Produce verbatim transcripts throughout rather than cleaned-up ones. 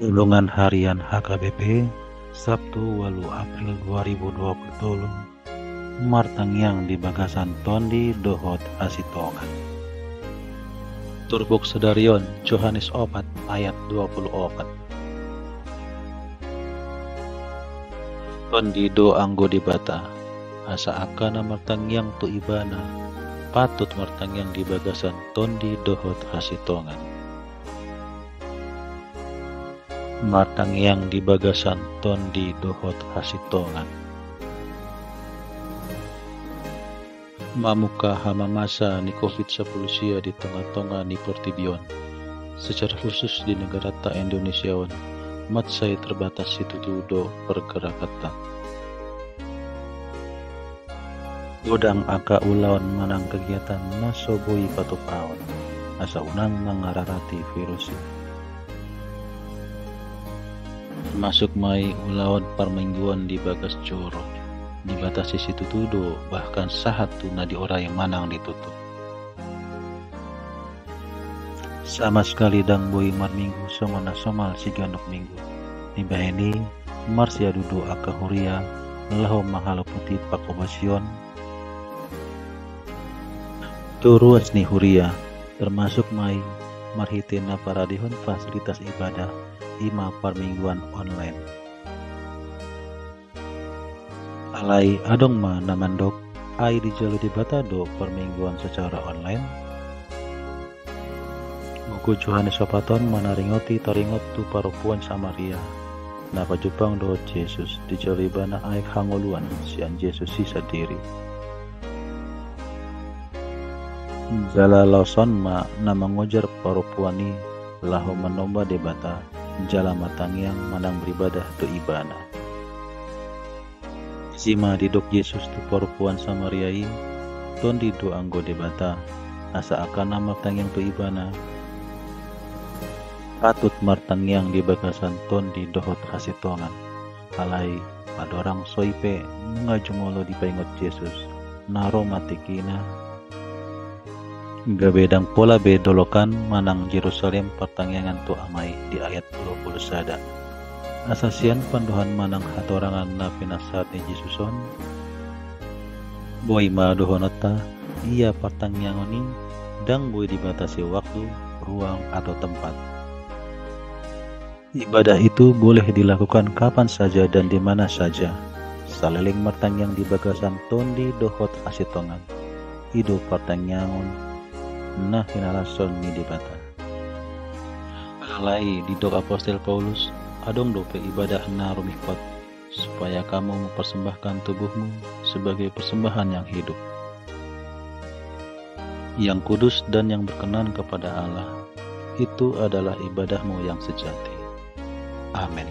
Renungan Harian H K B P, Sabtu, ualu April dua ribu dua puluh tolu. Martangiang di bagasan Tondi dohot Hasintongan. Turpuk sadari on, Johannes opat ayat dua puluh opat. Tondi do anggo Debata, asa angka na martangiang tu Ibana, patut martangiang di bagasan Tondi dohot Hasintongan. Martangiang di bagasan Tondi dohot Hasintongan. Mamungka hamamasa ni covid sampulu sia di tonga-tonga ni portibi on, secara khusus di negaranta Indonesia on, mansai terbatas situtu do pergerakanta. Godang angka ulaon manang kegiatan na so boi patupaon, asa unang mangararati virus i. Termasuk ma i ulaon parmingguon di bagas joro, dibatasi situtu do, bahkan sahat tu na diorai manang ditutup. Sama sekali ndang boi marminggu songon na somal siganup minggu. Dibahen i, marsiadu do angka huria laho manghalumpoti pangkobasion tu ruas ni huria, termasuk ma i marhite na paradehon fasilitas ibadah, i ma parmingguan online. Alai adong ma na mandok, ai dijalo Debata do parmingguan secara online? Buku Johannes opat on manaringoti taringot tu parompuan Samaria na pajumpang dohot Jesus, dijalo ibana aek hangoluan sian Jesus i sandiri. Jala laos on ma na mangojar parompuan i laho manomba Debata, jala martangiang manang beribadah tu Ibana. Disi ma didok Jesus tu parompuan Samaria i, Tondi do anggo Debata, asa angka na martangiang tu Ibana, patut martangiang di bagasan Tondi dohot Hasintongan. Alai, andorang so i pe, nunga jumolo dipaingot Jesus, na ro ma tingkina, gabe ndang pola be dolokan manang Jerusalem partangiangan tu Ama i, di ayat dua puluh sada. Asa sian pandohan manang hatorangan na pinasahat ni Jesus on, boi ma dohononta, ia partangiangon i ndang boi dibatasi waktu, ruang, atau tempat. Ibadah itu boleh dilakukan kapan saja dan di mana saja, saleleng martangiang di bagasan Tondi dohot Hasintongan. I do partangiangon na hinarashon ni Debata. Alai didok Apostel Paulus, adong dope ibadah na rumingkot, supaya kamu mempersembahkan tubuhmu sebagai persembahan yang hidup, yang kudus dan yang berkenan kepada Allah. Itu adalah ibadahmu yang sejati. Amin.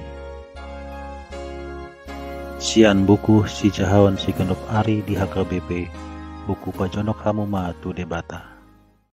Sian buku Sijahaon Siganup Ari di H K B P, buku Pajonok Hamu Ma tu Debata.